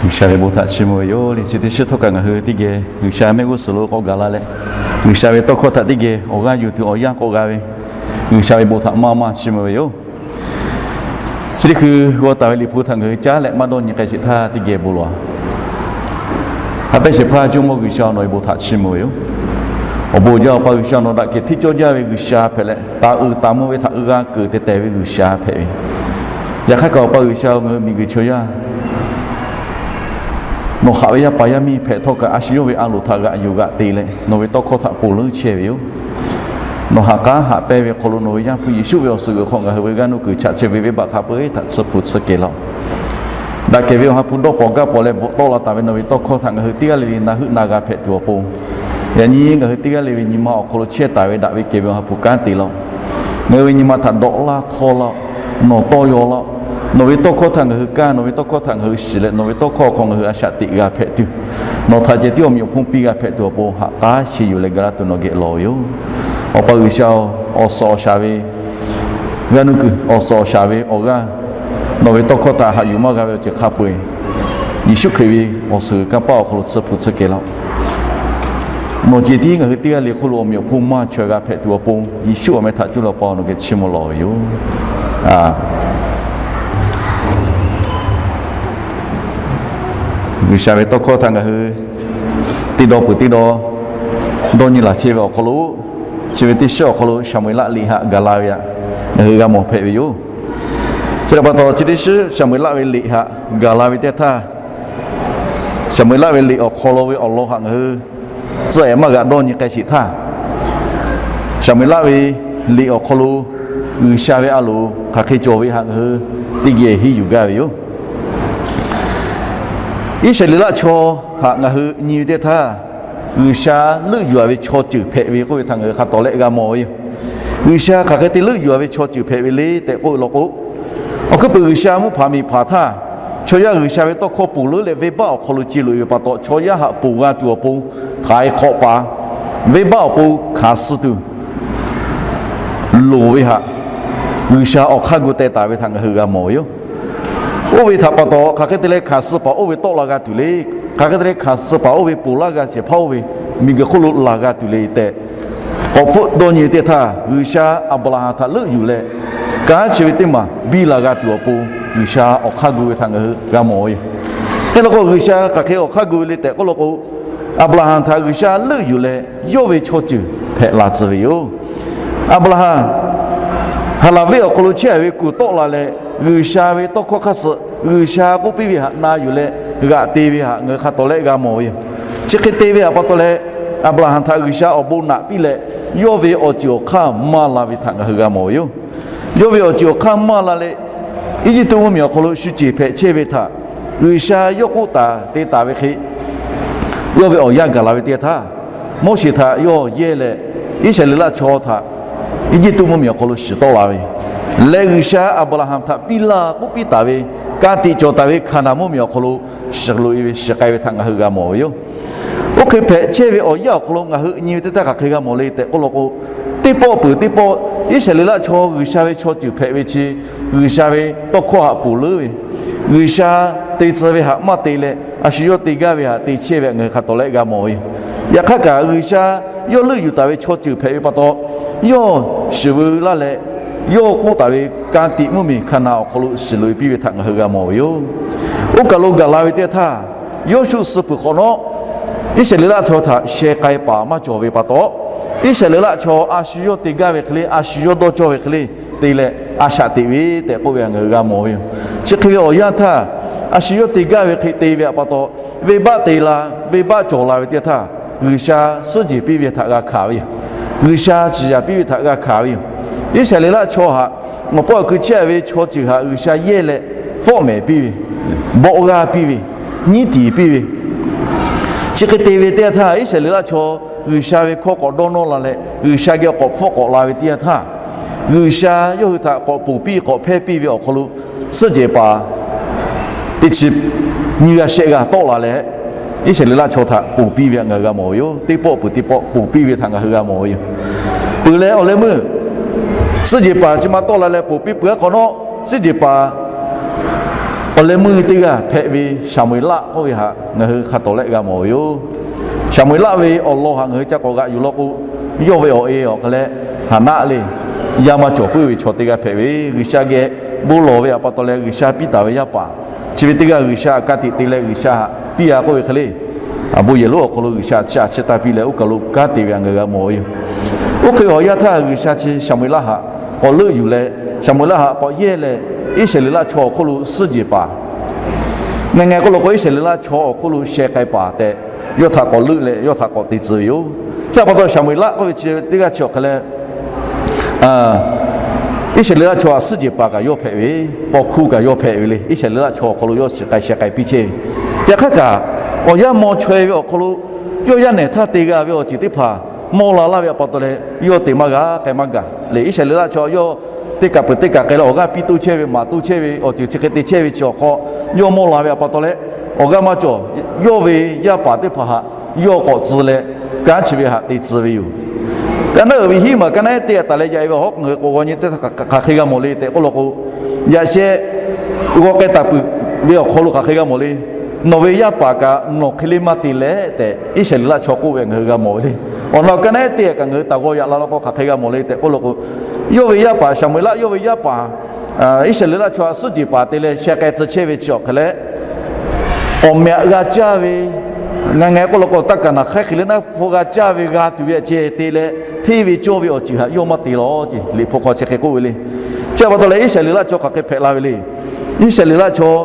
G'uiˬsha ve bon htaꞈ chiˇ mvuh ve yoˬ le. Chi teˇ shiˉ htawˇ kaꞈ ngaˬ hui teˇ geh G'uiˬsha mehˆ g'uˇ suhˍ lo k'awꞈ gaˬ la leh, G'uiˬsha ve tawˇ hkawˇ htaꞈ teˇ geh awˬ g'aˇ yuˬ tuˬ awˬ yanˇ k'awꞈ g'a ve G'uiˬsha ve bon htaꞈ maˇ maˇ chiˇ mvuh ve yoˬ. Chi teˇ hkui g'aw taˍ ve Liꞈ hpu htaꞈ ngaˬ hui caˉ leh maˇ dawˇ nyi k'ai sheˍ htaˇ, teˇ geh bon lawˬ. Ha pehˇ shehˍ hpaˇ Jawˇmawˇ G'uiˬsha, nawˬ ve bon htaꞈ chiˇ mvuh ve yoˬ. Awˬ bon jaˇ, Awˬ pa G'uiˬsha, nawˬ daꞈ kehˬ hteˇ cawˇ jaˇ ve G'uiˬsha hpehꞈ leh, taˍ uiˍ taˍ mvuh ve htaꞈ g'a keunˍ teh tehˬ ve G'uiˬsha hpehꞈ ve. Yaꞈ hk'aˇ kaꞈ Awˬ pa G'uiˬsha, ngaˬ hui miˬguiˬ chaw yaˇ nawˬ haꞈ ve yaˇ paˍ yaˇ miˇ hpehꞈ htawˇ kaꞈ, a shu yawˇ ve a loˍ htaꞈ g'aꞈ yuˬ g'aꞈ te leh nawˬ ve tawˇ hkawˇ htaꞈ ponˬ leuˉ chehˇ ve yoˬ. Nawˬ haꞈ k'aˉ haꞈ pehnˇ ve awˬ hk'aw lo nawˬ ve Yaˇ hpu Yeˍsuˆ ve awˬ suhˍ g'uiˬ hk'aw ngaˬ hui ve g'aˇ nuˇ kuiˬ chaꞈ chehˇ ve venˇbaˆ hk'a peu-eˬ htaꞈ tsuhˇ hpu tsuhˇ kehˬ laˇ-oˆ. Daꞈ kehˬ ve Awˬ ha hpu dawˇ pawnˍ gaˇ pawnˍ leh bvuhꞈ tawˆ la taˍ ve nawˬ ve tawˇ hkawˇ htaꞈ ngaˬ hui teˇ g'aˇ le le na heuˆ na g'a hpehꞈ tuˬ awˬ pon, yaꞈ nyi ngaˬ hui teˇ g'aˇ le ve nyi ma awˬ hk'aw lo chehˇ taˍ ve daꞈ ve kehˬ ve Awˬ ha hpu kanˉ te laˇ-oˆ. Ngaˬ hui ve nyi ma htaꞈ dawꞈ laˇ htawˇ laˇ-oˆ. Nawˬ tawˇ yaw laˇ-oˆ. Nawˬ ve tawˇ hkawˇ htaꞈ ngaˬ hui kaˇ, nawˬ ve tawˇ hkawˇ htaꞈ ngaˬ hui shiˍ leh, nawˬ ve tawˇ hkawˇ awˬ hk'aw ngaˬ hui a shaꞈ teꞈ g'a hpehꞈ tuˬ, nawˬ htaꞈ ceh tiˉ awˬ meꞈ awˬ hponˇ piˇ g'a hpehꞈ tuˬ awˬ pon, haꞈ k'aˉ sheˍ yuˬ leh ga laˇ tuˬ nawˬ geh lawˬ ve yoˬ. Awˬ pa G'uiˬsha-oˬ, awˬ suhˍ awˬ shaˍ ve g'aˇ nuˇ kuiˬ, awˬ suhˍ awˬ shaˍ ve awˬ g'aˇ, nawˬ ve tawˇ hkawˇ htaꞈ haꞈ yuˬ maˇ g'a ve awˬ ceuˬ hk'a peu-eˬ, Yeˍsuˆ Hkriꞈ ve awˬ suhˍ kanˇ paˆ awˬ hk'aw lo tsuhˇ hpu tsuhˇ kehˬ laˇ-oˆ. Nawˬ ceh tiˉ ngaˬ hui teˇ g'aˇ le hk'oˆ lo awˬ meꞈ awˬ hponˇ maˇ chaweh g'a hpehꞈ tuˬ awˬ pon, Yeˍsuˆ awˬ meh htaꞈ cuˇ leh Awˬ pa nawˬ geh chiˇ mvuh lawˬ ve yoˬ. G'uiˬsha ve tawˇ hkawˇ htaꞈ ngaˬ hui teˇ dawˇ peuˬ teˇ dawˇ dawˇ nyi laˬ chehˇ ve awˬ hk'aw lo, chi ve teˇ shiˉ awˬ hk'aw lo Saˍmo-eˍlaˆ liꞈ htaꞈ gaˬ la ve htaꞈ ngaˬ hui g'a mawˬ hpehꞈ ve yoˬ. Chi htaꞈ pa taw, chi teˇ shiˉ Saˍmo-eˍlaˆ ve liꞈ htaꞈ gaˬ la ve teˇ htaˇ, Saˍmo-eˍlaˆ ve liꞈ awˬ hk'aw lo ve awˬ lawn htaꞈ ngaˬ hui tcuh-ehˍ maˇ g'aꞈ dawˇ nyi k'ai sheˍ htaˇ, Saˍmo-eˍlaˆ ve liꞈ awˬ hk'aw lo G'uiˬsha ve a loˍ hk'aˬ hk'e cawˬ ve htaꞈ ngaˬ hui teˇ geh henˇ yuˬ gaˇ ve yoˬ. Iˉsaˍreˍlaˆ chaw htaꞈ ngaˬ hui nyi ve teˇ htaˇ, G'uiˬsha leuˆ yuˬ-a ve chaw ceuˬ hpehꞈ ve k'oˆ ve htaꞈ ngaˬ hui hk'a tawˍ lehˆ g'a mawˬ ve yoˬ. G'uiˬsha hk'aˬ hk'e te leuˆ yuˬ-a ve chaw ceuˬ hpehꞈ ve le tehꞈ k'oˆ ve law k'o, awˬ hkuiˉ puiˍ G'uiˬsha mvuhˇ hpaˍ miˬ hpaˍ htaˇ, chaw yaˇ G'uiˬsha ve tawˇ hkawˇ ponˬ leuˉ leh venˇbaˆ awˬ hk'aw lo ce loꞈ-e ve pa taw, chaw yaˇ htaꞈ ponˬ g'a tuˬ awˬ pon htaiˍ hk'awꞈ paˍ, venˇbaˆ awˬ pon hkanˍ suh tuˬ loˍ ve htaꞈ G'uiˬsha awˬ hk'aˇ gu teh taˍ ve htaꞈ ngaˬ hui g'a mawˬ ve yoˬ. Oˇ ve htaꞈ pa taw, hk'aˬ hk'e te leh hkanˍ suh paˍ oˇ ve tawˆ la g'a tuˬ le. Hk'aˬ hk'e te leh hkanˍ suh paˍ oˇ ve ponˬ laˇ g'a shehˍ hpaˇ oˇ ve miˬguiˬ hk'oˆ lo laˬ g'a tuˬ le tehꞈ, k'awꞈ hpfuhˆ dawˇ nyi ve teˇ htaˇ, G'uiˬsha Aˍbraˍhanˍ htaꞈ leuˆ yuˬ leh, kanˉ chi ve teˇ maˬ biˇ la g'a tuˬ awˬ pon G'uiˬsha awˬ hk'aˇ gu ve htaꞈ ngaˬ hui g'a mawˬ ve yoˬ. Hk'e law k'o, G'uiˬsha hk'aˬ hk'e awˬ hk'aˇ gu ve le tehꞈ k'oˆ law k'o, Aˍbraˍhanˍ htaꞈ G'uiˬsha leuˆ yuˬ leh, yawˇ ve chaw ceuˬ hpehꞈ la tcuh ve yoˬ. Aˍbraˍhanˍ Haˍlaˍ venˇ awˬ hk'aw lo chehˇ-a ve kuˬ tawˆ la leh, G'uiˬsha ve tawˇ hkawˇ hk'aˇ suh G'uiˬsha k'oˆ piˇ ve htaꞈ na yuˬ leh g'aꞈ te ve htaꞈ ngaˬ hui hk'a tawˍ lehˆ g'a mawˬ ve yoˬ. Chi hk'e te ve htaꞈ pa taw leh, Aˍbraˍhanˍ htaꞈ G'uiˬsha awˬ bon naꞈ piˇ leh, yawˇ ve awˬ ceuˬ awˬ hk'aˇ maˇ la ve htaꞈ ngaˬ hui g'a mawˬ ve yoˬ. Yawˇ ve awˬ ceuˬ awˬ hk'aˇ maˇ la leh, Eˇjiˇtuꞈ mvuhˇmiˬ awˬ hk'aw lo shu ceˬ hpehꞈ chehˇ ve htaꞈ G'uiˬsha yawˇ k'oˆ taˍ te taˍ ve hk'e, yawˇ ve awˬ yanˇ gaˬ la ve teˇ htaˇ, Moˉseˍ htaꞈ yawˇ yehˇ leh, Iˉsaˍreˍlaˆ chaw htaꞈ Eˇjiˇtuꞈ mvuhˇmiˬ awˬ hk'aw lo shiˍ tawˆ la ve yoˬ. Leh G'uiˬsha Aˍbraˍhanˍ htaꞈ piˇ laˇ k'oˆ piˇ taˍ ve ka tiꞈ cawˬ taˍ ve Hkaˍnanˍ mvuhˇmiˬ awˬ hk'aw lo shiˍ loꞈ-e ve shiˍ k'ai ve htaꞈ ngaˬ hui g'a mawˬ ve yoˬ. Oˇ hk'e hpehꞈ chehˇ ve awˬ yanˇ awˬ hk'aw lo ngaˬ hui nyi ve teˇ htaˇ hk'aˬ hk'e g'a mawˬ le tehꞈ k'oˆ law k'o, teˇ pawˆ peuˬ teˇ pawˆ Iˉsaˍreˍlaˆ chaw G'uiˬsha ve chaw ceuˬ hpehꞈ ve chi, G'uiˬsha ve tawˇ hkawˇ htaꞈ ponˬ leuˉ ve, G'uiˬsha te tcuh ve htaꞈ maˇ te leh, a shu yawˇ te gaˇ ve htaꞈ te chehˇ ve htaꞈ ngaˬ hui hk'a tawˍ lehˆ g'a mawˬ ve yoˬ. Yaꞈ hk'aˇ kaꞈ, G'uiˬsha yawˇ leuˆ yuˬ taˍ ve chaw ceuˬ hpehꞈ ve pa taw, yawˇ shiˍ veu laˇ leh, yawˇ k'oˆ taˍ ve ka tiꞈ mvuhˇmiˬ Hkaˍnanˍ awˬ hk'aw lo shiˍ loꞈ-e piˇ ve htaꞈ ngaˬ hui g'a mawˬ ve yoˬ. Oˇ kaˬ lo gaˬ la ve teˇ htaˇ, Yawˇshuˆ suh peuˬ hk'awꞈ nawˉ, Iˉsaˍreˍlaˆ chaw htaꞈ sheh k'ai paˍ maˇ cawˬ ve pa taw, Iˉsaˍreˍlaˆ chaw a shu yawˇ te gaˇ ve hk'e le, a shu yawˇ dawˇ cawˇ ve hk'e le te leh, a shaꞈ teꞈ ve tehꞈ k'oˆ ve htaꞈ ngaˬ hui g'a mawˬ ve yoˬ. Chi hk'e ve awˬ yanˇ htaˇ, a shu yawˇ te gaˇ ve hk'e te ve htaꞈ pa taw, venˇbaˆ te la, venˇbaˆ cawˬ la ve teˇ htaˇ, G'uiˬsha suhˉ jehˬ piˇ ve htaꞈ g'a hkanˍ ve yoˬ. G'uiˬsha ciˍ yanˍ piˇ ve htaꞈ g'a hkanˍ ve yoˬ. Iˉsaˍreˍlaˆ chaw htaꞈ, awˬ paw awˬ kui chehˇ ve chaw ceuˬ htaꞈ G'uiˬsha yehˇ leh, fawˆ mehˍ piˇ ve, bawˆ g'aˇ piˇ ve, nyiˉ tiˍ piˇ ve, chi hk'e te ve teˇ yanˇ htaˇ, Iˉsaˍreˍlaˆ chaw G'uiˬsha ve hkawˇ k'awꞈ dawˇ nawˇ la leh, G'uiˬsha geh k'awꞈ hpfuhˆ k'awꞈ la ve teˇ yanˇ htaˇ, G'uiˬsha yawˇ hui htaꞈ k'awꞈ ponˬ piˇ k'awꞈ hpehˇ piˇ ve awˬ hk'aw lo, suhˉ jehˬ paˍ teˇ chi nyiˇ g'aˇ shehˆ g'aˇ tawˆ la leh, Iˉsaˍreˍlaˆ chaw htaꞈ ponˬ piˇ ve htaꞈ ngaˬ hui g'a mawˬ ve yoˬ. Teˇ pawˆ peuˬ teˇ pawˆ ponˬ piˇ ve htaꞈ ngaˬ hui g'a mawˬ ve yoˬ. Peuˬ leh awˬ leh meuˇ, suhˉ jehˬ paˍ chi ma tawˆ la leh ponˬ piˇ peuˬ-a hk'awꞈ nawˉ, suhˉ jehˬ paˍ Awˬ leh meuˇ teˇ g'aˇ hpehꞈ ve Saˍmo-eˍlaˆ k'oˆ ve htaꞈ ngaˬ hui hk'a tawˍ lehˆ g'a mawˬ ve yoˬ. Saˍmo-eˍlaˆ ve awˬ lawn htaꞈ ngaˬ hui ca k'awꞈ g'aꞈ yuˬ law k'o, yawˇ ve awˬ e awˬ hk'aw leh Haˍnaˆ le, yaˇ maˇ cawˬ puiˉ ve chaw teˇ g'aˇ hpehꞈ ve, G'uiˬsha geh bon lawˬ ve awˬ pa taw leh G'uiˬsha piˇ taˍ ve yaˇ paˍ, chi ve teˇ g'aˇ G'uiˬsha ka tiꞈ te leh G'uiˬsha htaꞈ piˇ a k'oˆ ve hk'e le. Bon yehˬ lonˉ awˬ hk'aw lo G'uiˬsha chi a chi taˇ piˇ leh oˇ kaˬ lo kanˉ te ve htaꞈ ngaˬ hui g'a mawˬ ve yoˬ. Oˇ hk'e ve awˬ yanˇ htaˇ G'uiˬsha chi Saˍmo-eˍlaˆ htaꞈ k'awꞈ leuˆ yuˬ leh, Saˍmo-eˍlaˆ htaꞈ k'awꞈ yehˇ leh, Iˉsaˍreˍlaˆ chaw awˬ hk'oˆ lo suhˉ jehˬ paˍ, ngaˬ ngaˬ k'oˆ lo k'o Iˉsaˍreˍlaˆ chaw awˬ hk'oˆ lo sheh k'ai paˍ tehꞈ yawˇ htaꞈ k'awꞈ leuˆ leh yawˇ htaꞈ k'awꞈ te tcuh ve yoˬ. Chi awˬ pa taw Saˍmo-eˍlaˆ k'oˆ ve chi teˇ g'aˇ chi awˬ hk'aw leh Iˉsaˍreˍlaˆ chaw htaꞈ suhˉ jehˬ paˍ kaꞈ yawˇ hpehꞈ ve, paw hkuˇ kaꞈ yawˇ hpehꞈ ve le. Iˉsaˍreˍlaˆ chaw awˬ hk'aw lo yawˇ shiˍ k'ai sheh k'ai piˇ chehˇ ve. Yaꞈ hk'aˇ kaꞈ, awˬ yanˇ maw chaweh ve awˬ hk'aw lo yawˇ yaˇ nehˬ htaˇ te g'a ve awˬ ceuˬ teˇ hpaˍ mawˇ la laˇ ve awˬ pa taw leh, yawˇ te maˇ g'a, k'ai maˇ gaˬ le. Iˉsaˍreˍlaˆ chaw yawˇ teˇ kaˬ peuˬ teˇ kaˬ k'ai leh awˬ g'aˇ piˇ toˇ chehˇ ve, maˍ toˇ chehˇ ve, awˬ ceuˬ chi hk'e te chehˇ ve chi awˬ hk'aw, yawˇ mawˇ la ve awˬ pa taw leh, awˬ g'aˇ maˇ cawˬ. Yawˇ ve yaˇ paˍ teˇ hpaˍ htaꞈ yawˇ k'awꞈ tcuh leh, kanˉ chi ve htaꞈ te tcuh ve yoˬ. Ka naˉ uiˍ ve hiˉ maˬ ka naˉ ehˉ te taˍ leh yaꞈ e ve awˬ hawˉ ngaˬ hui k'awꞈ g'aw nyi teˇ htaˇ hk'aˬ hk'e g'a mawˬ le tehꞈ k'oˆ law k'o, yaꞈ sheh g'aw k'ai taˍ peuˬ ve awˬ hk'aw lo hk'aˬ hk'e g'a mawˬ le. Nawˬ ve yaˇ paˍ kaꞈ nawˬ hk'e le maˇ te leh tehꞈ, Iˉsaˍreˍlaˆ chaw k'oˆ ve ngaˬ hui g'a mawˬ ve le. Awˬ na ka naˉ ehˉ te kaꞈ ngaˬ hui taˍ g'aw yaꞈ la law k'o hk'aˬ hk'e g'a mawˬ le tehꞈ k'oˆ law k'o, yawˇ ve yaˇ paˍ Saˍmo-eˍlaˆ yawˇ ve yaˇ paˍ Iˉsaˍreˍlaˆ chaw htaꞈ suhˉ jehˬ paˍ te leh sheh k'ai tcuh chehˇ ve chi awˬ hk'e leh, awˬ meh aꞈ g'a caˇ ve, ngaˬ ngaˬ k'oˆ law k'o taˇ kaˍ naˍ hk'aiˉ hk'e le naˉ hpu g'a caˇ ve g'a tuˬ ve aꞈ ceh te leh, hteˇ ve cawˇ ve awˬ ceuˬ htaꞈ yawˇ maˇ te lawˬ ce. Liꞈ hpu hk'aw chi hk'e k'oˆ ve le. Chi awˬ pa taw leh Iˉsaˍreˍlaˆ chaw hk'aˬ hk'e hpehꞈ la ve le. Iˉsaˍreˍlaˆ chaw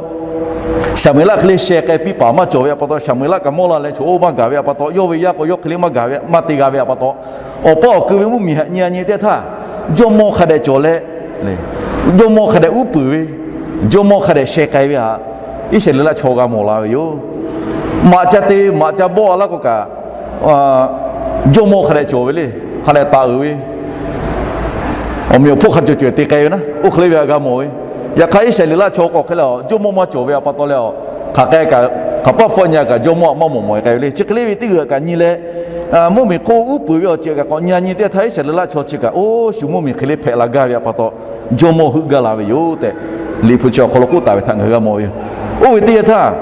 Saˍmo-eˍlaˆ hk'e le sheh k'ai piˇ paˍ maˇ cawˬ ve awˬ pa taw, Saˍmo-eˍlaˆ kaꞈ mawˇ la leh chaw oˇ maˇ gaˬ ve awˬ pa taw, yawˇ ve yaˇ k'o yawˇ hk'e le maˇ gaˬ ve maˇ te g'a ve awˬ pa taw, awˬ pa awˬ ku ve mvuhˇmiˬ htaꞈ nyi a nyi teˇ htaˇ, jawˇmawˇ hk'a dehꞈ cawˬ leh, jawˇmawˇ hk'a dehꞈ uˉ peunˍ ve, jawˇmawˇ hk'a dehꞈ sheh k'ai ve htaꞈ Iˉsaˍreˍlaˆ chaw g'a mawˬ la ve yoˬ. Maꞈ ca te maꞈ ca bawˆ a laˇ k'o kaꞈ, jawˇmawˇ hk'a dehꞈ cawˬ ve le. Hk'a dehꞈ taˍ uiˍ ve, awˬ meꞈ awˬ hponˇ hk'a cawˬ cawˬ te k'ai ve naˉ, oˇ hk'e le ve htaꞈ g'a mawˬ ve. Yaꞈ hk'aˇ Iˉsaˍreˍlaˆ chaw k'awꞈ hk'e le, jawˇmawˇ maˇ cawˬ ve awˬ pa taw leh, hk'aˬ k'ai kaꞈ hk'aˬ paˆ hpfuhˆ nyi a kaꞈ jawˇmawˇ htaꞈ maˇ mawˬ mawˬ e k'ai ve le. Chi hk'e le ve teˇ g'uiˬ kaꞈ nyi leh, mvuhˇmiˬ hk'oˆ uˉ peunˍ ve awˬ ceuˬ kaꞈ k'awꞈ nyi a nyi teˇ htaˇ Iˉsaˍreˍlaˆ chaw chi kaꞈ oˇ shu mvuhˇmiˬ hk'e le hpehꞈ la gaˇ ve awˬ pa taw, jawˇmawˇ heuˆ gaˇ la ve yoˬ tehꞈ, Liꞈ hpu chi awˬ hk'aw lo k'oˆ taˍ ve htaꞈ ngaˬ hui g'a mawˬ ve yoˬ. Oˇ ve teˇ yanˇ htaˇ,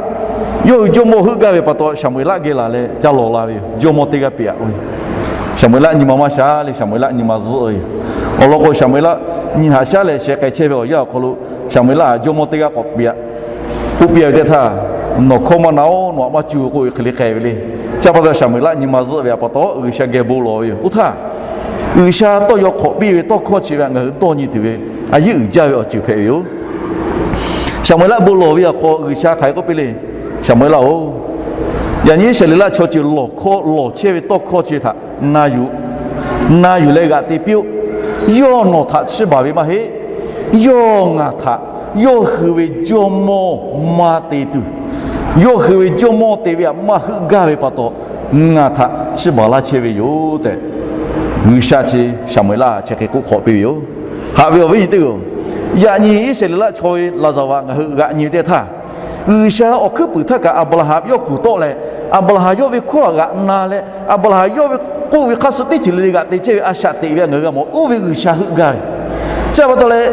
yawˇ hui jawˇmawˇ heuˆ gaˇ ve pa taw Saˍmo-eˍlaˆ geh laˬ leh ca lawˬ la ve yoˬ. Jawˇmawˇ teˇ g'aˇ peꞈ a k'o, Saˍmo-eˍlaˆ nyi ma maˇ sha le, Saˍmo-eˍlaˆ nyi ma zuhˆ ve yoˬ. Awˬ lawn k'o Saˍmo-eˍlaˆ nyi haꞈ shaˉ leh sheh k'ai chehˇ ve awˬ yanˇ awˬ hk'aw lo, Saˍmo-eˍlaˆ jawˇmawˇ teˇ g'aˇ k'awꞈ peꞈ a k'oˆ piˇ ve teˇ htaˇ, nawˬ hkawˇ maˇ na-oˬ, nawˬ htaꞈ maˇ cuˇ k'oˆ ve hk'e le k'ai ve le. Chi pa taw Saˍmo-eˍlaˆ nyi ma zuhˆ ve awˬ pa taw G'uiˬsha geh bon lawˬ ve yoˬ. Oˇ htaˇ, G'uiˬsha tawˇ yaw hk'awꞈ piˇ ve tawˇ hkawˇ chi ve htaꞈ ngaˬ hui dawˇ nyi tuˬ ve a yeˉ uiˍ jaˇ ve awˬ ceuˬ hpehꞈ ve yoˬ. Saˍmo-eˍlaˆ bon lawˬ ve awˬ hk'aw G'uiˬsha hk'aˬ hk'e k'oˆ piˇ le. Saˍmo-eˍlaˆ-oˬ, yaꞈ nyi Iˉsaˍreˍlaˆ chaw ceuˬ lawˬ hkawˇ lawˬ chehˇ ve tawˇ hkawˇ chi ve htaꞈ na yuˬ, na yuˬ leh g'aꞈ te piˇ-oˆ. Yawˇ nawˬ htaꞈ chiˇ baˬ ve maˇ heˆ. Yawˇ ngaˬ htaꞈ yawˇ hui ve jawˇmawˇ maˇ te tuˬ, yawˇ hui ve jawˇmawˇ te ve htaꞈ maˇ heuˆ gaˇ ve pa taw, ngaˬ htaꞈ chiˇ baˬ laˇ chehˇ ve yoˬ tehꞈ, G'uiˬsha chi Saˍmo-eˍlaˆ chi hk'e k'oˆ hk'awꞈ piˇ ve yoˬ. Haꞈ ve awˬ viˉ nyi teˇ-oˬ, yaꞈ nyi Iˉsaˍreˍlaˆ chaw ve laˍzaˍvaˍ ngaˬ hui g'aꞈ nyi ve teˇ htaˇ, G'uiˬsha awˬ hkuiˉ puiˍ htaˇ kaꞈ Aˍbraˍhanˍ yawˇ kuˬ tawˆ leh, Aˍbraˍhanˍ yawˇ ve hkawˇ htaꞈ g'aꞈ na leh, Aˍbraˍhanˍ yawˇ ve k'oˆ ve hk'aˇ suh teˇ ceuˬ le le g'aꞈ te chehˇ ve a shaꞈ teꞈ ve htaꞈ ngaˬ hui g'a mawˬ. Oˇ ve G'uiˬsha heuˆ gaˇ ve. Chi pa taw leh,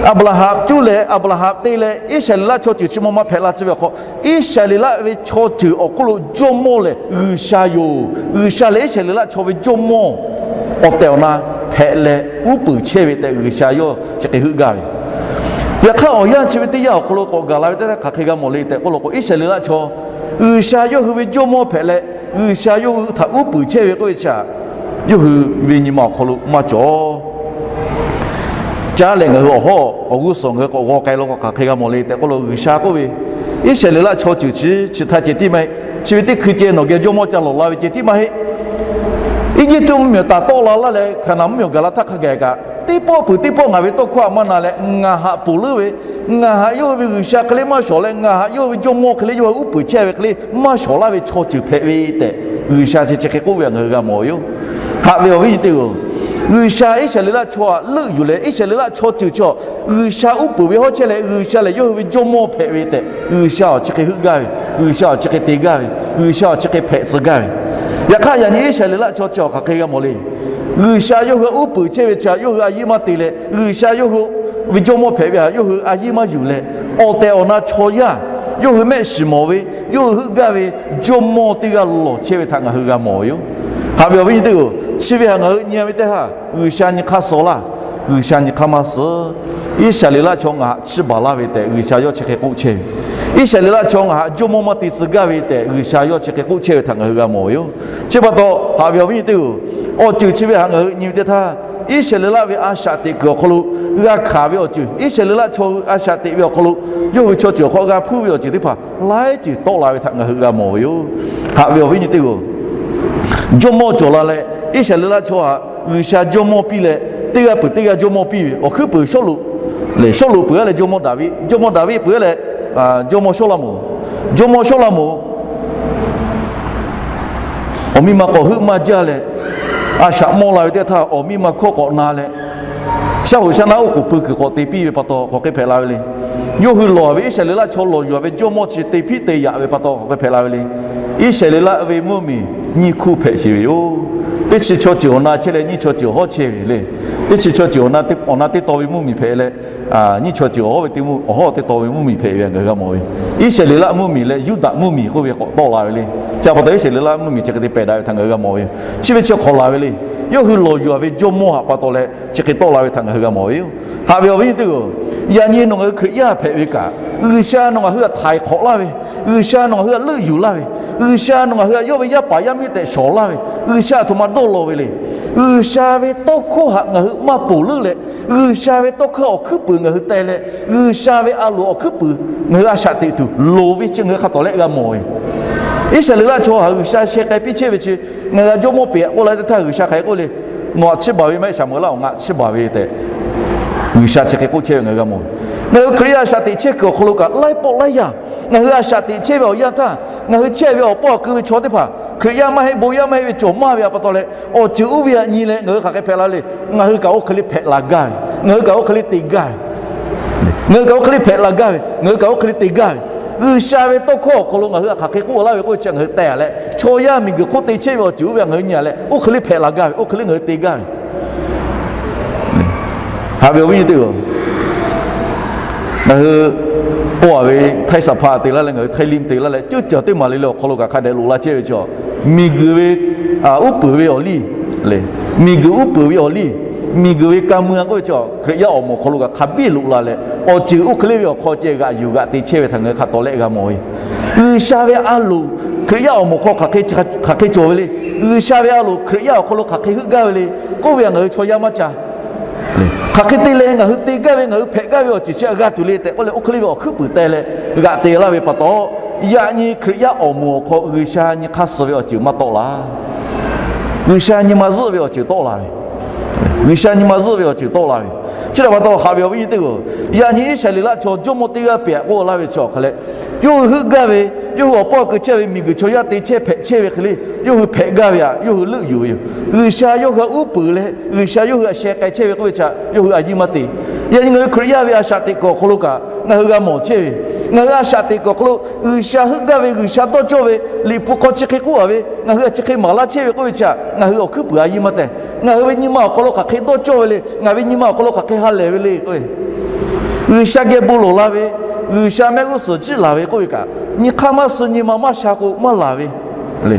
Aˍbraˍhanˍ cuˇ leh Aˍbraˍhanˍ te leh Iˉsaˍreˍlaˆ chaw ceuˬ chi maw maˇ hpehꞈ la tcuh ve awˬ hk'aw, Iˉsaˍreˍlaˆ ve chaw ceuˬ awˬ hk'oˆ lo jawˇmawˇ lehˬ G'uiˬsha yoˬ. G'uiˬsha lehˬ Iˉsaˍreˍlaˆ chaw ve jawˇmawˇ awˬ tehˬ awˬ na hpehꞈ leh uˉ peunˍ chehˇ ve tehꞈ G'uiˬsha yawˇ chi hk'e heuˆ gaˇ ve. Yaꞈ hk'aˇ awˬ yanˇ chi ve teˇ yanˇ awˬ hk'aw lo k'awꞈ gaˬ la ve teˇ htaˇ hk'aˬ hk'e g'a mawˬ le tehꞈ k'oˆ law k'o, Iˉsaˍreˍlaˆ chaw G'uiˬsha yawˇ hui ve jawˇmawˇ hpehꞈ leh, G'uiˬsha yawˇ hui htaꞈ uˉ peunˍ chehˇ ve k'oˆ ve chi htaꞈ yawˇ hui ve nyi ma awˬ hk'aw lo maˇ cawˬ. Caˉ leh ngaˬ hui awˬ hawˉ awˬ g'uˇ suhˍ ngaˬ hui k'awꞈ g'aw k'ai law k'o hk'aˬ hk'e g'a mawˬ le tehꞈ k'oˆ law, G'uiˬsha k'oˆ ve, Iˉsaˍreˍlaˆ chaw ceuˬ chi chi htaˇ ceh tiˉ maˇ heˆ. Chi ve teˇ hkui ceh nawˬ geh jawˇmawˇ ca lawˬ la ve ceh tiˉ maˇ heˆ. Eˇjiˇtuꞈ mvuhˇmiˬ taˍ tawˆ la laˇ leh Hkaˍnanˍ mvuhˇmiˬ awˬ gaˬ la htaˇ hk'a gaˬ kaꞈ, teˇ pawˆ peuˬ teˇ pawˆ ngaˬ ve tawˇ hkawˇ htaꞈ maˇ na leh, ngaˬ haꞈ ponˬ leuˉ ve, ngaˬ haꞈ yawˇ hui ve G'uiˬsha hk'e le maˇ shawˍ leh, ngaˬ haꞈ yawˇ hui ve jawˇmawˇ hk'e le yawˇ hui uˉ peunˍ chehˇ ve hk'e le maˇ shawˍ laˇ ve chaw ceuˬ hpehꞈ ve tehꞈ, G'uiˬsha chi chi hk'e k'oˆ ve htaꞈ ngaˬ hui g'a mawˬ ve yoˬ. Haꞈ ve awˬ viˉ nyi teˇ-oˬ, G'uiˬsha Iˉsaˍreˍlaˆ chaw htaꞈ leuˆ yuˬ leh Iˉsaˍreˍlaˆ chaw ceuˬ chi G'uiˬsha uˉ peunˍ ve hawˉ chehˇ leh G'uiˬsha lehˬ yawˇ hui ve jawˇmawˇ hpehꞈ ve tehꞈ, G'uiˬsha awˬ chi hk'e heuˆ gaˇ ve, G'uiˬsha awˬ chi hk'e te gaˇ ve, G'uiˬsha awˬ chi hk'e hpehꞈ tcuh gaˇ ve. Yaꞈ hk'aˇ yaꞈ nyi Iˉsaˍreˍlaˆ chaw chi awˬ hk'aˬ hk'e g'a mawˬ le. G'uiˬsha yawˇ hui uˉ peunˍ chehˇ ve chi htaꞈ yawˇ hui a yeˇ maˇ te leh, G'uiˬsha yawˇ hui ve jawˇmawˇ hpehꞈ ve htaꞈ yawˇ hui a yiˇ maˇ yuˬ leh, awˬ tehˬ awˬ na chaw yaˇ, yawˇ hui mehˆ shiˍ mawˬ ve, yawˇ hui heuˆ gaˇ ve jawˇmawˇ teˇ g'aˇ lawˬ chehˇ ve htaꞈ ngaˬ hui g'a mawˬ ve yoˬ. Haꞈ ve awˬ viˉ nyi teˇ-oˬ, chi ve htaꞈ ngaˬ hui nyi ve teˇ htaˇ, G'uiˬsha nyi hk'aˇ suh laˇ, G'uiˬsha nyi hk'aˇ maˇ suh. Iˉsaˍreˍlaˆ chaw ngaˬ htaꞈ chiˇ baˬ laˇ ve tehꞈ G'uiˬsha yawˇ chi hk'e k'oˆ chehˇ ve. Iˉsaˍreˍlaˆ chaw ngaˬ htaꞈ jawˇmawˇ maˇ te tcuh gaˇ ve tehꞈ G'uiˬsha yawˇ chi hk'e k'oˆ chehˇ ve htaꞈ ngaˬ hui g'a mawˬ ve yoˬ. Chi pa taw, haꞈ ve awˬ viˉ nyi teˇ-oˬ, awˬ ceuˬ chi ve htaꞈ ngaˬ hui nyi ve teˇ htaˇ, Iˉsaˍreˍlaˆ ve a shaꞈ teꞈ kuiˬ awˬ hk'aw lo g'a hkanˍ ve awˬ ceuˬ, Iˉsaˍreˍlaˆ chaw hui a shaꞈ teꞈ ve awˬ hk'aw lo yawˇ hui chaw ceuˬ awˬ hk'aw g'a hpuˇ ve awˬ ceuˬ teˇ hpaˍ laiˉ ceuˬ tawˆ la ve htaꞈ ngaˬ hui g'a mawˬ ve yoˬ. Haꞈ ve awˬ viˉ nyi teˇ-oˬ, jawˇmawˇ cawˬ la leh, Iˉsaˍreˍlaˆ chaw htaꞈ G'uiˬsha jawˇmawˇ piˇ leh, teˇ g'aˇ peuˬ teˇ g'aˇ jawˇmawˇ piˇ ve awˬ hkuiˉ puiˍ Sawˉluꞈ lehˬ, Sawˉluꞈ peuˬ-a leh jawˇmawˇ Daˍviˆ, jawˇmawˇ Daˍviˆ peuˬ-a leh jawˇmawˇ Sawˉlaꞈmonˍ, jawˇmawˇ Sawˉlaꞈmonˍ awˬ miˇ ma k'awꞈ heuˆ maˇ jaˇ leh, a shaꞈ mawˇ la ve teˇ htaˇ awˬ miˇ ma hkawˇ k'awꞈ na leh, shaˉ hoꞈ shaˉ naˉ oˉ k'oˍ pui kuiˬ k'awꞈ te piˇ ve pa taw hk'aˬ hk'e hpehꞈ la ve le. Yawˇ hui lawˬ ve Iˉsaˍreˍlaˆ chaw lawˬ yuˬ-a ve jawˇmawˇ chi te hpiˆ te yaꞈ ve pa taw hk'aˬ hk'e hpehꞈ la ve le. Iˉsaˍreˍlaˆ ve mvuhˇmiˬ nyiˇ hkuˇ hpehꞈ sheˍ ve yoˬ. Teˇ chi chaw ceuˬ awˬ na chehˇ leh nyiˇ chaw ceuˬ awˬ hawˉ chehˇ ve le. Teˇ chi chaw ceuˬ awˬ na teˇ tawˇ ve mvuhˇmiˬ hpehꞈ leh, nyiˇ chaw ceuˬ awˬ hawˉ ve teˇ mvuhˇ, awˬ hawˉ teˇ tawˇ ve mvuhˇmiˬ hpehꞈ ve ngaˬ hui g'a mawˬ ve. Iˉsaˍreˍlaˆ mvuhˇmiˬ leh Yuˇdaꞈ mvuhˇmiˬ k'oˆ ve k'awꞈ tawˆ la ve le. Chi htaꞈ pa taw Iˉsaˍreˍlaˆ mvuhˇmiˬ chi hk'e te pehˬ daꞈ ve htaꞈ ngaˬ hui g'a mawˬ ve yoˬ. Chi ve chi hk'awꞈ laˬ ve le. Yawˇ hui lawˬ yuˬ-a ve jawˇmawˇ htaꞈ pa taw leh chi hk'e tawˆ la ve htaꞈ ngaˬ hui g'a mawˬ ve yoˬ. Haꞈ ve awˬ viˉ nyi teˇ-oˬ, yaꞈ nyi nawˬ ngaˬ hui Hkriꞈ yaˇ hpehꞈ ve kaꞈ, G'uiˬsha nawˬ ngaˬ hui htaꞈ htaiˍ hk'awꞈ laˇ ve, G'uiˬsha nawˬ ngaˬ hui htaꞈ leuˆ yuˬ laˇ ve, G'uiˬsha nawˬ ngaˬ hui htaꞈ yawˇ ve yaˇ paˍ yaˇ miˇ tehꞈ shawˍ laˇ ve, G'uiˬsha a htoꞈ ma dawˇ law ve le. G'uiˬsha ve tawˇ hkawˇ htaꞈ ngaˬ hui maˇ ponˬ leuˆ leh, G'uiˬsha ve tawˇ hkawˇ awˬ hkuiˉ puiˍ ngaˬ hui teh leh, G'uiˬsha ve a loˍ awˬ hkuiˉ puiˍ ngaˬ hui a shaꞈ teꞈ tuˬ loˍ ve chi ngaˬ hui hk'a tawˍ lehˆ g'a mawˬ ve. Iˉsaˍreˍlaˆ chaw htaꞈ G'uiˬsha sheh k'ai piˇ chehˇ ve chi, ngaˬ hui a jawˇmawˇ peꞈ k'oˆ la teˇ htaˇ G'uiˬsha hk'aˬ hk'e k'oˆ le. Nawˬ htaꞈ chiˇ baˬ ve maˇ heˆ, Saˍmo-eˍlaˆ awˬ ngaˬ chiˇ baˬ ve tehꞈ G'uiˬsha chi hk'e k'oˆ chehˇ ve ngaˬ hui g'a mawˬ. Ngaˬ hui Hkriꞈ yaˇ a shaꞈ teꞈ chehˇ kuiˬ awˬ hk'aw lo kaꞈ laiˉ pawˆ laiˉ yaˇ ngaˬ hui a shaꞈ teꞈ chehˇ ve awˬ yanˇ htaˇ, ngaˬ hui chehˇ ve awˬ paˇ awˬ keu ve chaw teˇ hpaˍ Hkriꞈ yaˇ maˇ heˆ, bon yaˇ maˇ heˆ ve cawˬ maˇ ve htaꞈ pa taw leh, awˬ ceuˬ oˇ ve htaꞈ nyi leh ngaˬ hui hk'aˬ hk'e hpehꞈ la le. Ngaˬ hui kaꞈ oˇ hk'e le hpehꞈ la gaˇ ve, ngaˬ hui kaꞈ oˇ hk'e le te gaˇ ve, ngaˬ hui kaꞈ oˇ hk'e le hpehꞈ la gaˇ ve, ngaˬ hui kaꞈ oˇ hk'e le te gaˇ ve. G'uiˬsha ve tawˇ hkawˇ awˬ hk'aw lo ngaˬ hui htaꞈ hk'aˬ hk'e k'oˆ laˇ ve k'oˆ ve chi ngaˬ hui teh-a leh, chaw yaˇ miˬguiˬ hk'oˆ te chehˇ ve awˬ ceuˬ oˇ ve htaꞈ ngaˬ hui nyi-a leh, oˇ hk'e le hpehꞈ la gaˇ ve, oˇ hk'e le ngaˬ hui te gaˇ ve. Haꞈ ve awˬ viˉ nyi teˇ-oˬ, ngaˬ hui k'oˆ-a ve, Htaiˇ Saˍ hpaˇ te laˇ leh, ngaˬ hui Htaiˇ Limˇ te laˇ leh, ceuˇ caˬ teˇ maˬ le le awˬ hk'aw lo kaꞈ hk'a dehꞈ loꞈ la chehˇ ve chaw, miˬguiˬ ve uˉ peunˍ ve awˬ liˇ le, miˬguiˬ uˉ peunˍ ve awˬ liˇ, miˬguiˬ ve ka mui-a k'oˆ ve chi, Hkriꞈ yaˇ awˬ moˍ awˬ hk'aw lo kaꞈ hk'a biˇ loꞈ la leh, awˬ ceuˬ oˇ hk'e le ve awˬ hk'aw ceh g'aꞈ yuˬ g'aꞈ te chehˇ ve htaꞈ ngaˬ hui hk'a tawˍ lehˆ g'a mawˬ ve. G'uiˬsha ve a loˍ Hkriꞈ yaˇ awˬ moˍ hk'aw hk'aˬ hk'e cawˬ ve le. G'uiˬsha ve a loˍ Hkriꞈ yaˇ awˬ hk'aw lo hk'aˬ hk'e heuˆ gaˇ ve le k'oˆ ve htaꞈ ngaˬ hui chaw yaˇ maˇ ca. Hk'aˬ hk'e te leh ngaˬ hui te gaˇ ve, ngaˬ hui hpehꞈ gaˇ ve awˬ ceuˬ chi g'a tuˬ le tehꞈ k'oˆ leh, oˇ hk'e le ve awˬ hkuiˉ puiˍ teh leh g'aꞈ te laˇ ve pa taw, yaꞈ nyi Hkriꞈ yaˇ awˬ moˍ awˬ hk'aw G'uiˬsha nyi hk'aˇ suh ve awˬ ceuˬ maˇ tawˆ la. G'uiˬsha nyi ma zuhˆ ve awˬ ceuˬ tawˆ la ve, G'uiˬsha nyi ma zuhˆ ve awˬ ceuˬ tawˆ la ve. Chi htaꞈ pa taw, haꞈ ve awˬ viˉ nyi teˇ-oˬ, yaꞈ nyi Iˉsaˍreˍlaˆ chaw jawˇmawˇ teˇ g'aˇ pehꞈ k'oˆ laˇ ve chi awˬ hk'a leh, yawˇ hui heuˆ gaˇ ve, yawˇ hui awˬ paˇ awˬ keu chehˇ ve miˬguiˬ chaw yaˇ te chehˇ hpehꞈ chehˇ ve hk'e le, yawˇ hui hpehꞈ gaˇ ve htaꞈ yawˇ hui leuˆ yuˬ ve yoˬ. G'uiˬsha yawˇ hui htaꞈ uˉ peunˍ leh, G'uiˬsha yawˇ hui htaꞈ sheh k'ai chehˇ ve k'oˆ ve chi htaꞈ yawˇ hui a yiˇ maˇ te. Yaꞈ nyi ngaˬ hui Hkriꞈ yaˇ ve a shaꞈ teꞈ kuiˬ awˬ hk'aw lo kaꞈ ngaˬ hui g'a mawˬ chehˇ ve, ngaˬ hui a shaꞈ teꞈ kuiˬ awˬ hk'aw lo G'uiˬsha heuˆ gaˇ ve, G'uiˬsha dawˇ cawˇ ve, Liꞈ hpu hk'aw chi hk'e k'oˆ-a ve, ngaˬ hui htaꞈ chi hk'e maˍ laˇ chehˇ ve k'oˆ ve chi htaꞈ ngaˬ hui awˬ hkuiˉ puiˍ a yiˇ maˇ te. Ngaˬ hui ve nyi ma awˬ hk'aw lo hk'aˬ hk'e dawˇ cawˇ ve le, ngaˬ ve nyi ma awˬ hk'aw lo hk'aˬ hk'e ha lehˬ ve le k'oˆ ve, G'uiˬsha geh bon lawˬ la ve, G'uiˬsha mehˆ g'uˇ suhˍ jiˆ laˬ ve k'oˆ ve kaꞈ, nyi hk'aˇ maˇ suh, nyi ma maˇ sha k'o maˇ laˬ ve le.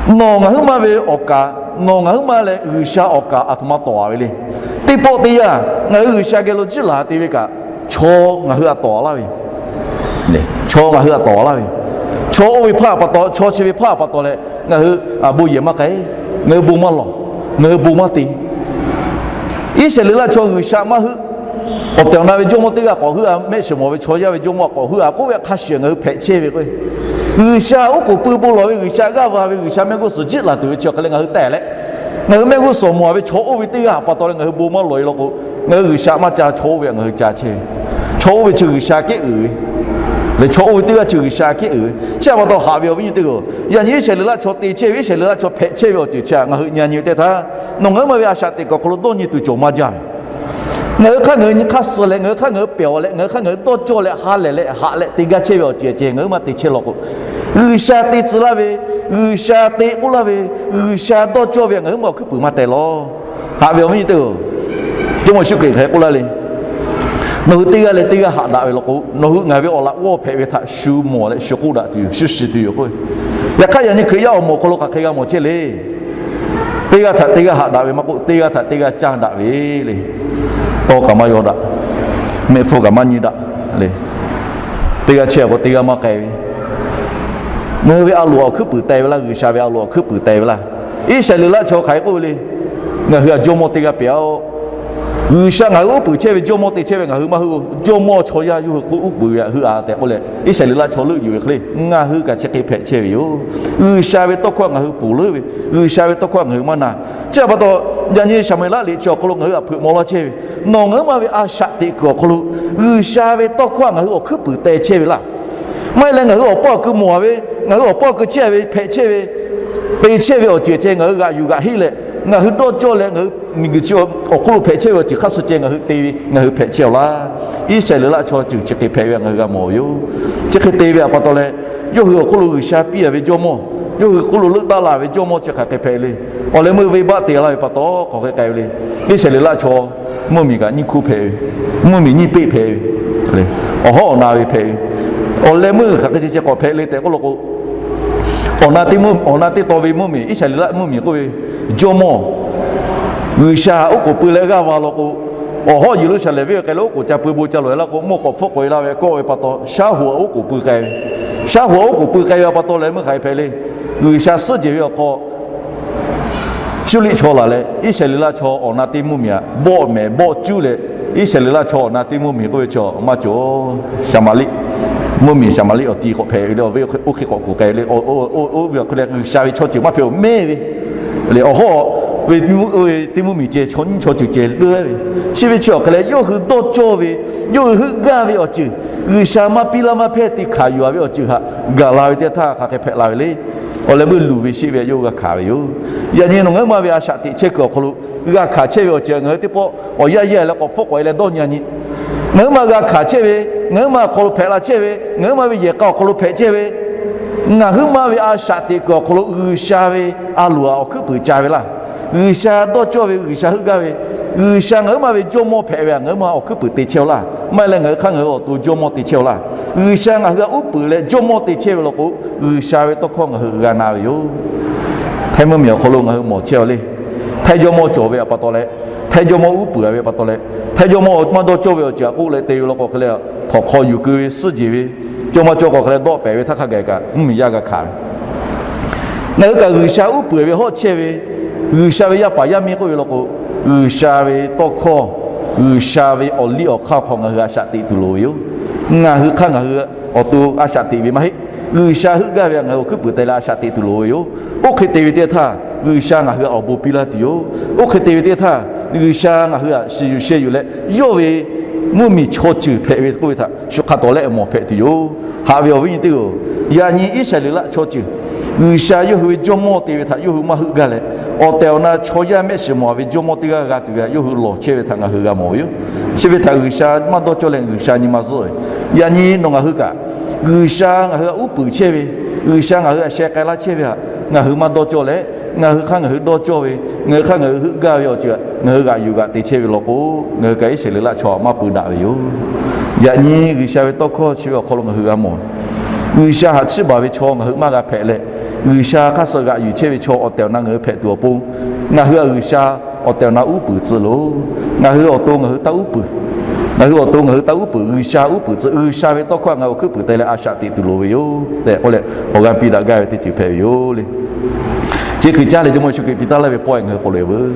Nawˬ ngaˬ huiˉ maˇ ve awˬ kaˍ, nawˬ ngaˬ huiˉ maˇ leh G'uiˬsha awˬ kaˍ a htoꞈ ma tawˍ-a ve le. Teˇ pawˆ teˇ yanˇ ngaˬ hui G'uiˬsha geh lo jiˆ laˬ te ve kaꞈ, chaw ngaˬ hui htaꞈ tawˍ laˇ ve, chaw ngaˬ hui htaꞈ tawˍ laˇ ve, chaw oˇ ve hpaˇ pa taw, chaw chi ve hpaˇ pa taw leh ngaˬ hui bon yehˬ maˇ k'ai, ngaˬ hui bon maˇ lawˬ, ngaˬ hui bon maˇ te. Iˉsaˍreˍlaˆ chaw G'uiˬsha maˇ heuˆ. Awˬ tehˬ awˬ na ve jawˇmawˇ teˇ g'aˇ k'awꞈ heuˆ-a, mehˆ shiˍ mawˬ ve chaw yaˇ ve jawˇmawˇ k'awꞈ heuˆ-a k'oˆ ve hk'a shuˍ ngaˬ hui hpehꞈ chehˇ ve k'o, G'uiˬsha oˉ k'oˍ pui bon lawˬ ve, G'uiˬsha g'aˇ va ve, G'uiˬsha mehˆ g'uˇ suhˍ jiˆ laˬ tuˬ ve chi awˬ hk'e leh ngaˬ hui tehˬ leh, ngaˬ hui mehˆ g'uˇ suhˍ mawˬ-a ve chaw oˇ ve teˇ g'aˇ pa taw leh ngaˬ hui bon maˇ lawˬ-e law k'o, ngaˬ hui G'uiˬsha maˇ ca, chaw oˇ ve htaꞈ ngaˬ hui ca chehˇ ve. Chaw oˇ ve chi G'uiˬsha kehˉ uiˍ ve leh chaw oˇ ve teˇ g'aˇ chi G'uiˬsha kehˉ uiˍ ve. Chi htaꞈ pa taw haꞈ ve awˬ viˉ nyi teˇ g'aˇ, yaꞈ nyi Iˉsaˍreˍlaˆ chaw te chehˇ ve, Iˉsaˍreˍlaˆ chaw hpehꞈ chehˇ ve awˬ ceuˬ chi htaꞈ ngaˬ hui nyi nyi ve teˇ htaˇ, nawˬ ngaˬ huiˉ maˇ ve a shaꞈ teꞈ kuiˬ awˬ hk'aw lo dawˇ nyi tuˬ cawˬ maˇ jaˇ ve. Ngaˬ hui hk'aˇ ngaˬ hui nyi hk'aˇ suh leh, ngaˬ hui hk'aˇ ngaˬ hui pehˬ-a leh, ngaˬ hui hk'aˇ ngaˬ hui dawˇ cawˇ leh ha lehˬ leh haꞈ leh te gaˇ chehˇ ve awˬ ceuˬ ceh ngaˬ huiˉ maˇ te chehˇ law k'o, G'uiˬsha te tcuh laˇ ve, G'uiˬsha te k'oˆ laˇ ve, G'uiˬsha dawˇ cawˇ ve htaꞈ ngaˬ huiˉ maˇ awˬ hkuiˉ puiˍ maˇ teh law. Haꞈ ve awˬ viˉ nyi teˇ-oˬ, Jawˇmawˇ Yeˍsuˆ Hkriꞈ hk'e k'oˆ laˇ le. Nawˬ hui teˇ g'aˇ leh teˇ g'aˇ haꞈ daꞈ ve law k'o, nawˬ hui ngaˬ ve awˬ laꞈ g'awˇ hpehꞈ ve htaꞈ shu mawˬ leh shu k'oˆ daꞈ tuˬ yoˬ, shu shiˍ tuˬ yoˬ k'o. Yaꞈ hk'aˇ, yaꞈ nyi Hkriꞈ yaˇ awˬ moˍ awˬ hk'aw lo hk'aˬ hk'e g'a mawˬ chehˇ le. Teˇ g'aˇ htaꞈ teˇ g'aˇ haꞈ daꞈ ve maˇ k'oˆ, teˇ g'aˇ htaꞈ teˇ g'aˇ canˇ daꞈ ve le. Tawˇ kaꞈ maˇ yaw daꞈ, mehˆ hpfuhˇ kaꞈ maˇ nyi daꞈ le. Teˇ g'aˇ chehˇ k'o teˇ g'aˇ maˇ k'ai ve. Ngaˬ hui ve a loˍ awˬ hkuiˉ puiˍ teh ve laˇ, G'uiˬsha ve a loˍ awˬ hkuiˉ puiˍ teh ve laˇ. Iˉsaˍreˍlaˆ chaw hk'aˬ hk'e k'oˆ ve le. Ngaˬ hui htaꞈ jawˇmawˇ teˇ g'aˇ pehˍ-oˬ. G'uiˬsha ngaˬ hui uˉ peunˍ chehˇ ve jawˇmawˇ te chehˇ ve ngaˬ hui maˇ hu-oˬ. Jawˇmawˇ chaw yaˇ yawˇ hui hk'oˆ uˉ peunˍ ve htaꞈ hui a tehꞈ k'oˆ leh, Iˉsaˍreˍlaˆ chaw leuˆ yuˬ ve hk'e le, ngaˬ hui kaꞈ chi hk'e hpehꞈ chehˇ ve yoˬ. G'uiˬsha ve tawˇ hkawˇ ngaˬ hui ponˬ leuˉ ve, G'uiˬsha ve tawˇ hkawˇ ngaˬ hui maˇ na. Chi pa taw, yaꞈ nyi Saˍmo-eˍlaˆ liꞈ chi awˬ hk'aw lo ngaˬ hui htaꞈ hpeuꞈ maw laˇ chehˇ ve, nawˬ ngaˬ hui ma ve a shaꞈ teꞈ kuiˬ awˬ hk'aw lo G'uiˬsha ve tawˇ hkawˇ ngaˬ hui awˬ hkuiˉ puiˍ teh chehˇ ve laˇ. Maˇ heˆ leh ngaˬ hui awˬ paˇ awˬ kui mawˬ ve, ngaˬ hui awˬ paˇ awˬ kui chehˇ ve hpehꞈ chehˇ ve, te chehˇ ve awˬ ceuˬ ceh ngaˬ hui g'aꞈ yuˬ g'aꞈ heˆ leh, ngaˬ hui dawˇ cawˇ leh ngaˬ hui miˬguiˬ chi awˬ hk'oˆ lo hpehꞈ chehˇ ve awˬ ceuˬ hk'aˇ suh ceh ngaˬ hui te ve ngaˬ hui hpehꞈ chehˇ-oˬ laˇ. Iˉsaˍreˍlaˆ chaw ceuˬ chi hk'e hpehꞈ ve htaꞈ ngaˬ hui g'a mawˬ ve yoˬ. Chi hk'e te ve htaꞈ pa taw leh, yawˇ hui awˬ hk'oˆ lo G'uiˬsha piˇ a ve jawˇmawˇ, yawˇ hui hk'oˆ lo leuˆ taˍ laˬ ve jawˇmawˇ chi hk'aˬ hk'e hpehꞈ le. Awˬ leh meuˇ venˇbaˆ te laˇ ve pa taw k'awꞈ hk'e k'ai ve le. Iˉsaˍreˍlaˆ chaw mvuhˇmiˬ kaꞈ nyiˇ hkuˇ hpehꞈ ve, mvuhˇmiˬ nyiˇ peˆ hpehꞈ ve le. Awˬ hawˉ awˬ na ve hpehꞈ ve, awˬ leh meuˇ hk'aˬ hk'e ceh ceh k'awꞈ hpehꞈ le tehꞈ k'oˆ law k'o, awˬ na teˇ mvuhˇ, awˬ na teˇ taw ve mvuhˇmiˬ, Iˉsaˍreˍlaˆ mvuhˇmiˬ k'oˆ ve jawˇmawˇ, G'uiˬsha oˉ k'oˍ pui leh g'aˇ va law k'o, awˬ hawˉ Yeˍruˆsaˍlehnˍ venˇ k'ai leh oˉ k'oˍ ca pui bon ca lawˬ-e laˇ k'o, mawˇ k'awꞈ hpfuhˆ k'awꞈ-e laˇ ve kawˆ ve pa taw, shaˉ hoꞈ oˉ k'oˍ pui k'ai ve, shaˉ hoꞈ oˉ k'oˍ pui k'ai ve pa taw leh meuˇ hk'aˬ hk'e hpehꞈ le. G'uiˬsha suhˉ jehˬ ve awˬ hk'aw Suˇriˆ chaw laˬ leh Iˉsaˍreˍlaˆ chaw awˬ na teˇ mvuhˇmiˬ htaꞈ bawˆ mehˍ bawˆ cuˉ leh, Iˉsaˍreˍlaˆ chaw awˬ na teˇ mvuhˇmiˬ k'oˆ ve chaw maˇ cawˬ. Saˍmaˍriˆ mvuhˇmiˬ, Saˍmaˍriˆ awˬ ti k'awꞈ hpehꞈ ve le. Awˬ ve oˇ hk'e k'awꞈ kuˬ k'ai le. Oˇ ve awˬ hk'e leh G'uiˬsha ve chaw ceuˬ maˇ hpehꞈ-oˬ mehˇ ve le. Awˬ hawˉ ve teˇ mvuhˇmiˬ ceh chaw nyiˇ chaw ceuˬ ceh leuˉ ve, chi ve chi awˬ hk'e leh yawˇ hui dawˇ cawˇ ve, yawˇ hui heuˆ gaˇ ve awˬ ceuˬ, G'uiˬsha maˇ piˇ laˇ maˇ hpehˇ te hkanˍ yuˬ-a ve awˬ ceuˬ htaꞈ gaˬ la ve teˇ htaˇ hk'aˬ hk'e hpehꞈ la ve le. Awˬ leh meuˇ luˬ ve sheˆ ve yawˇ hui g'a hkanˍ ve yoˬ. Yaꞈ nyi nawˬ ngaˬ hui ma ve a shaꞈ teꞈ chehˇ kuiˬ awˬ hk'aw lo g'a hkanˍ chehˇ ve awˬ ceuˬ ngaˬ hui teˇ pawˆ awˬ yanˇ yehˇ leh k'awꞈ hpfuhˆ k'awꞈ-e leh dawˇ nyi-a nyi. Ngaˬ hui ma g'a hkanˍ chehˇ ve, ngaˬ hui ma awˬ hk'aw lo hpehꞈ la chehˇ ve, ngaˬ hui ma ve yehˬ k'a awˬ hk'aw lo hpehꞈ chehˇ ve, ngaˬ hui ma ve a shaꞈ teꞈ kuiˬ awˬ hk'aw lo G'uiˬsha ve a loˍ htaꞈ awˬ hkuiˉ puiˍ ca ve laˇ. G'uiˬsha dawˇ cawˇ ve, G'uiˬsha heuˆ gaˇ ve, G'uiˬsha ngaˬ hui ma ve jawˇmawˇ hpehꞈ ve htaꞈ ngaˬ hui ma awˬ hkuiˉ puiˍ te chehˇ-oˬ laˇ. Maˇ heˆ leh ngaˬ hui hk'aˇ ngaˬ hui awˬ to jawˇmawˇ te chehˇ-oˬ laˇ. G'uiˬsha ngaˬ hui htaꞈ uˉ peunˍ leh jawˇmawˇ te chehˇ ve law k'o, G'uiˬsha ve tawˇ hkawˇ ngaˬ hui g'a na ve yoˬ. Htaiˇ mvuhˇmiˬ awˬ hk'aw lo ngaˬ hui mawˬ chehˇ-oˬ le. Htaiˇ jawˇmawˇ cawˬ ve htaꞈ pa taw leh, Htaiˇ jawˇmawˇ uˉ peunˍ ve htaꞈ pa taw leh, Htaiˇ jawˇmawˇ maˇ dawˇ cawˇ ve awˬ ceuˬ htaꞈ k'oˆ leh te ve law k'o hk'e leh, htawnˍ hk'aw yuˬ keu ve, suhˉ jehˬ ve, cawˇ maˇ cawˇ k'o hk'e leh dawˆ pehˍ ve htaˇ hk'a gaˬ kaꞈ mvuhˇmiˬ yaˇ g'a hkanˍ ve. Ngaˬ hui kaꞈ G'uiˬsha uˉ peunˍ ve hawˉ chehˇ ve, G'uiˬsha ve yaˇ paˍ yaˇ miˇ k'oˆ ve law k'o, G'uiˬsha ve tawˇ hkawˇ, G'uiˬsha ve awˬ liˇ awˬ hk'aˇ hk'aw ngaˬ hui a shaꞈ teꞈ tuˬ loˍ ve yoˬ. Ngaˬ hui hk'aˇ ngaˬ hui awˬ to a shaꞈ teꞈ ve maˇ heˆ. G'uiˬsha heuˆ gaˇ ve htaꞈ ngaˬ hui awˬ hkuiˉ puiˍ te leh a shaꞈ teꞈ tuˬ loˍ ve yoˬ. Oˇ hk'e te ve teˇ htaˇ, G'uiˬsha ngaˬ hui htaꞈ awˬ bon piˇ laˇ tuˬ yoˬ. Oˇ hk'e te ve teˇ htaˇ, G'uiˬsha ngaˬ hui htaꞈ shiˍ yuˬ sheh yuˬ leh, yawˇ ve mvuhˇmiˬ chaw ceuˬ hpehꞈ ve k'oˆ ve htaꞈ shu hk'a tawˍ leh mawˬ hpehꞈ tuˬ yoˬ. Haꞈ ve awˬ viˉ nyi teˇ-oˬ, yaꞈ nyi Iˉsaˍreˍlaˆ chaw ceuˬ G'uiˬsha yawˇ hui ve jawˇmawˇ te ve htaꞈ yawˇ hui maˇ heuˆ gaˇ leh, awˬ tehˬ awˬ na chaw yaˇ mehˆ shiˍ mawˬ ve jawˇmawˇ teˇ g'aˇ g'a tuˬ ve htaꞈ yawˇ hui lawˬ chehˇ ve htaꞈ ngaˬ hui g'a mawˬ ve yoˬ. Chi ve htaꞈ G'uiˬsha maˇ dawˇ cawˇ leh G'uiˬsha nyi ma zuhˆ ve. Yaꞈ nyi nawˬ ngaˬ hui kaꞈ, G'uiˬsha ngaˬ hui htaꞈ uˉ peunˍ chehˇ ve, G'uiˬsha ngaˬ hui htaꞈ sheh k'ai laˇ chehˇ ve htaꞈ ngaˬ hui maˇ dawˇ cawˇ leh, ngaˬ hui hk'aˇ ngaˬ hui dawˇ cawˇ ve, ngaˬ hui hk'aˇ ngaˬ hui heuˆ gaˇ ve awˬ ceuˬ htaꞈ ngaˬ hui g'aꞈ yuˬ g'aꞈ te chehˇ ve law k'o, ngaˬ hui kaꞈ Iˉsaˍreˍlaˆ chaw maˇ peu daꞈ ve yoˬ. Yaꞈ nyi G'uiˬsha ve tawˇ hkawˇ chi ve awˬ hk'aw lo ngaˬ hui g'a mawˬ, G'uiˬsha htaꞈ chiˇ baˬ ve chaw ngaˬ hui maˇ g'a hpehꞈ leh, G'uiˬsha hk'aˇ suh g'aꞈ yuˬ chehˇ ve chaw awˬ tehˬ awˬ na ngaˬ hui hpehꞈ tuˬ awˬ pon, ngaˬ hui htaꞈ G'uiˬsha awˬ tehˬ awˬ na uˉ peunˍ tcuh loˬ. Ngaˬ hui awˬ to ngaˬ hui taˇ uˉ peunˍ. Ngaˬ hui awˬ to ngaˬ hui taˇ uˉ peunˍ. G'uiˬsha uˉ peunˍ tcuh, G'uiˬsha ve tawˇ hkawˇ htaꞈ ngaˬ hui awˬ hkuiˉ puiˍ te leh a shaꞈ teꞈ tuˬ loˍ ve yoˬ tehꞈ k'oˆ leh, awˬ g'aˇ piˇ daꞈ gaˇ ve teˇ ceuˬ hpehꞈ ve yoˬ le. Chi hkui caˇ leh Jawˇmawˇ Yeˍsuˆ Hkriꞈ piˇ taˍ laˇ ve pawehˇ ngaˬ hui k'awꞈ loꞈ-e veuˬ.